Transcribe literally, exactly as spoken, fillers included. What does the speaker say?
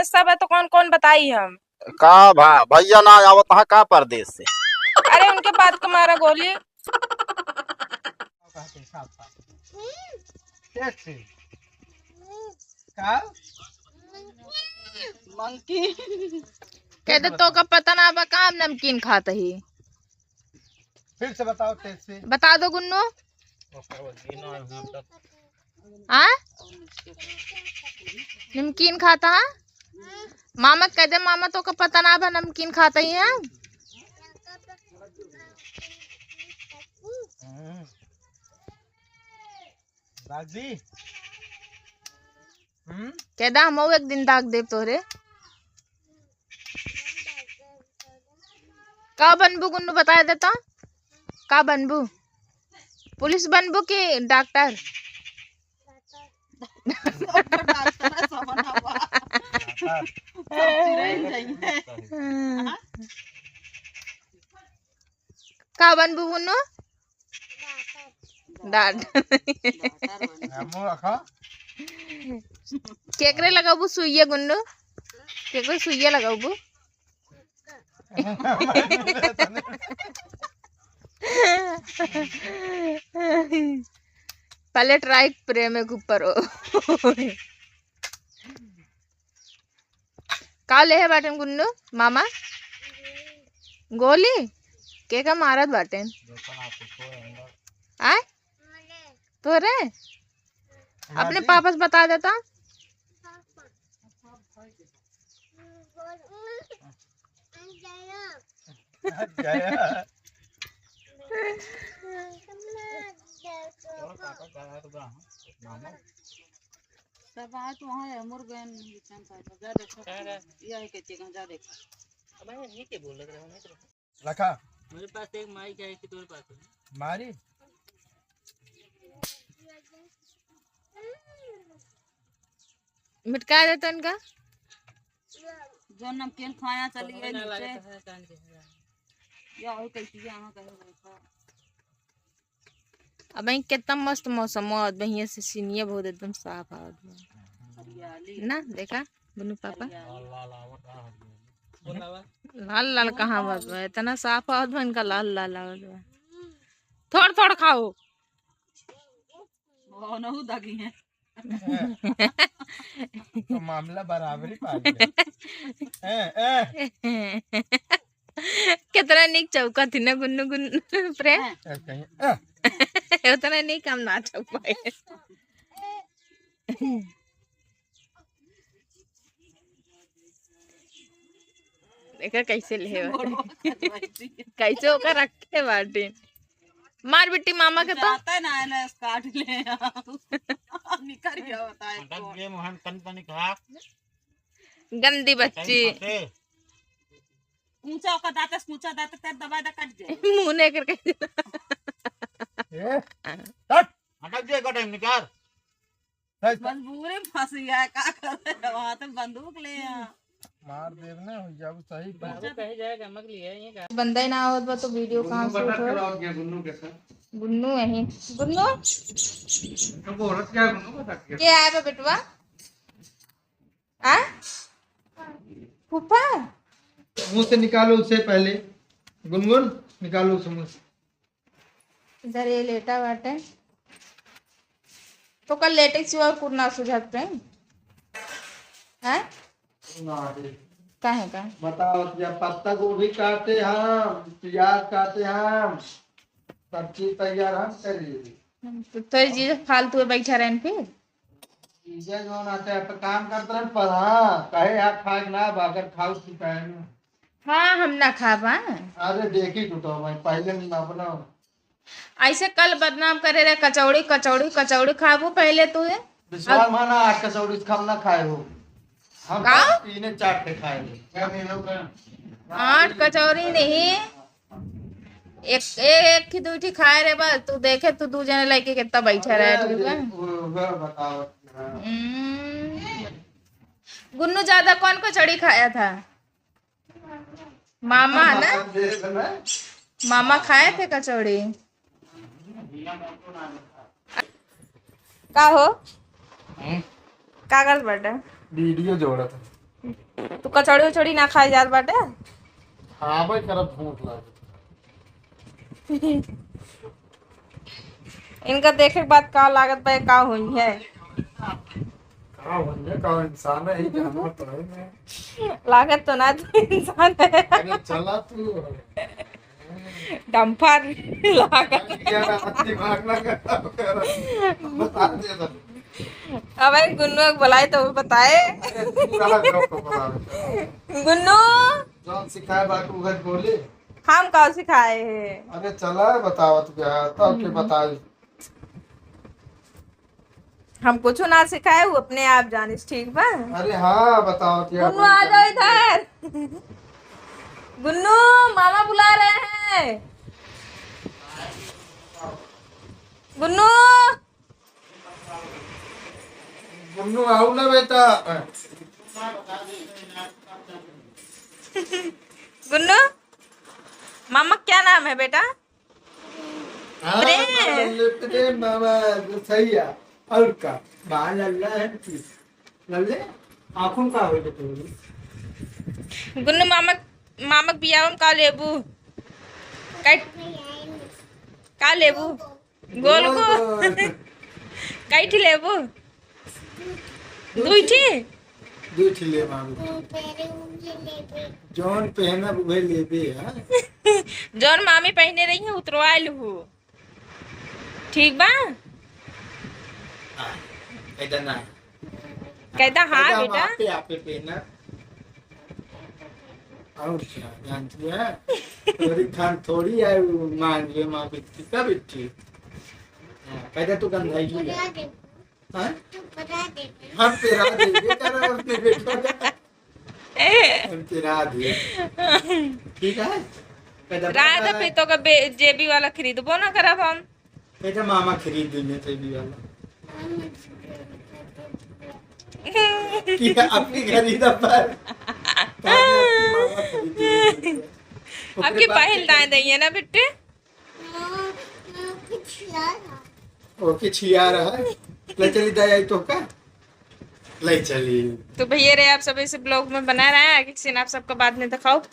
सब है तो कौन कौन बताई हम? का भा-, भैया ना आवत है का परदेस से? अरे उनके बात को मारा गोली। का? मंकी। कह दे, तोका पता ना बा का हम नमकीन खात ही? फिर से बताओ तेज से। बता दो गुन्नू। आ? नमकीन खाता है? मामा कह दे, मामा तोका पता ना बा नमकीन खाता ही हम? हम्म। दादी। हम्म? कह दे, हमहू एक दिन दाग देब तोहरे। का बनबू गुन्नू, बताए दे तो। का बनबू? पुलिस बनबू कि डॉक्टर? डॉक्टर है, सब बना हुआ। सब चिरई जाइए। हम्म। का बनबू गुन्नू? डॉक्टर। हमहू रखा। केकरे लगाबू सुइया गुन्नू? केकरे सुइया लगाबू? पहले ट्राई प्रेम के ऊपर हो। का लेहे बाटेन गुन्नू मामा? गोली? के का मारत बाटेन? आय? तोरे? अपने पापा से बता देता। तब आज वहाँ अमर गए निशान साहब, जा देखो। का रे? यह है के चीज, जा देखो। अब ये नीचे बोल रहे हैं, नहीं तो रखा। मेरे पास एक माइक है कि तोरे पास है? मारी। मिटका देता इनका। जो नमकीन खाया चली गई नीचे। या और कैसी यहाँ कहीं देखो। अब यहीं कितना मस्त मौसम हो, अब यहीं से सीनिया बहुत एकदम साफ आवत बा। हरियाली। ना, देखा, गुन्नू पापा? हरियाली। लाल लाल कहाँ आवत बा? इतना साफ आवत बा, इनका लाल लाल आवत बा। थोड़ थोड़ खाओ। ओनहु दागी हैं। तो मामला बराबरी पा गया। ए, ए। कितना नीक चौका थी ना गुन्नू गुन्नू प्रेम। ए, कहीं, ए। उतना नीक हम ना चौक पाए। देखा कैसे ले बाटे। कैसे ओका रखे बाटे। मार बिट्टी मामा के तो। जाता है ना, ना, काट ले। निकल गया होता है अटक कौन। गए मोहन तन तन खा। गंदी बच्ची। ऊंचा ओका दांत से, ऊंचा दांत तेरे दबाए दा कट जाए। मुंह नहीं करके। ए, हट। अटक गए का टाइम निकाल। मजबूरी में फंस गया है, का करे? वहाँ तो बंदूक ले आ। मार देब ना, हो जाबू सही। बाबू कहीं जाए गमक लिए, ये का? बंदा ही ना आवत बा तो वीडियो कहाँ गुन्नू शूट बता हो? के लाओ, ये गुन्नू के साथ। गुन्नू यही। गुन्नू? तो बोलत क्या गुन्नू बता के? के आए बा बेटवा? आ? फूफा? मुंह से निकालो उसे पहले। गुनगुन, निकालो उसे मुंह से। इधर ये लेटा बाटे। तो कल लेटे के सिवा और कुछ ना सुझात पे? हैं? ना रे। काहे का? बताओ, जब पत्ता गोभी काटे हम, प्याज काटे हम, सब चीज तैयार हम करी। तो, तो ये चीज फालतू में बैठा रहन फिर? चीजें जो ना ते, अब काम करत रहन पर, हाँ, कहे यार खाए ना, अगर खाओ तो कहे ना। हाँ, हम ना खाबा। अरे देखी तू तो भाई, पहले हम अपना ऐसे कल बदनाम करे रहे, "कचौड़ी, कचौड़ी, कचौड़ी खाबू पहले तू है।" विश्वास अब माना, आज कचौड़ी से कम ना खाए हो। हम का? तो तीने चार ठे खाए हो। आठ कचौड़ी नहीं, एक, एक, एक की दू ठी खाए रे बस। तू देखे, तू दू जने लइके कितना बैठा रहे, ठीक है? वो, वो बताओ। हम्म। गुन्नू ज्यादा कौन कचौड़ी खाया था? मामा ना? मामा खाए थे कचौड़ी। का हो? हम्म? का करत बाटे? वीडियो जोड़त है। तू कचौड़ी उचौड़ी ना खाए जात बाटे? हाँ भाई, करब भूख लागे। इनका देखे के बाद का लागत बा, का होई है? का होई है, का इंसान है, जानवर तो है नहीं। लागत तो ना तू इंसान है। अरे चला तू। डंपर लागत। यार, दिमाग ना खराब कर। बता दे तो। अबे गुन्नू के बुलाए तो बताए। अरे, तू रहा, जो को बता दे। गुन्नू। जौन सिखाए बाकी उधर बोले। हम का सिखाए हैं? अरे चला, बताओ तू क्या, तब के बताई। हम कुछ ना सिखाए, वो अपने आप जानिस, ठीक बा? अरे हाँ, बताओ क्या गुन्नू, आ जाओ इधर। गुन्नू, मामा बुला रहे हैं। गुन्नू। गुन्नू, आओ ना बेटा। गुन्नू, मामा क्या नाम है बेटा? हाँ, प्रेम। ले प्रेम मामा, सही है। और का? बाल अल्लाह है कि? लल्ले, आँखों का हो गया तुम्हें? गुन्नू मामा, मामा के बियाह में का लेबू? का, का लेबू? गोल को? गोल। कई ठी लेबू? दुई ठी? दुई ठी ले मामी। जौन पहनब उहे लेबे, हाँ? जौन मामी पहने रही है, उतरवा लूहू। ठीक बा? हाँ, कहता ना। कहता हाँ, कहता हम बेटा। आपे, आपे पहनब। और क्या, जानती है? तोरी खान थोड़ी है, वो मान ले, माँ बिट्टी का बिट्टी। हाँ, कहता तू गंधाई की है। हाँ? हम पेरा देंगे, कह रहा अपने बेटों का। हम पेरा दे। ठीक है? कहता रात बाबा पे तो का बे-, जेबी वाला खरीदबो ना करब हम। कहता मामा खरीद देंगे जेबी वाला। कि आपकी खरीदा पर। कहता आपकी मामा खरीद देंगे। ओकरे आपकी बाद पहल दाएं दइए ना बिट्टे। ओके, छिया रहा। ले चली दाई आई तो का? ले चली। तो भैया रे, आप सब ऐसे ब्लॉग में बना रहा है, आगे सीन आप सबका बाद में दिखाओ।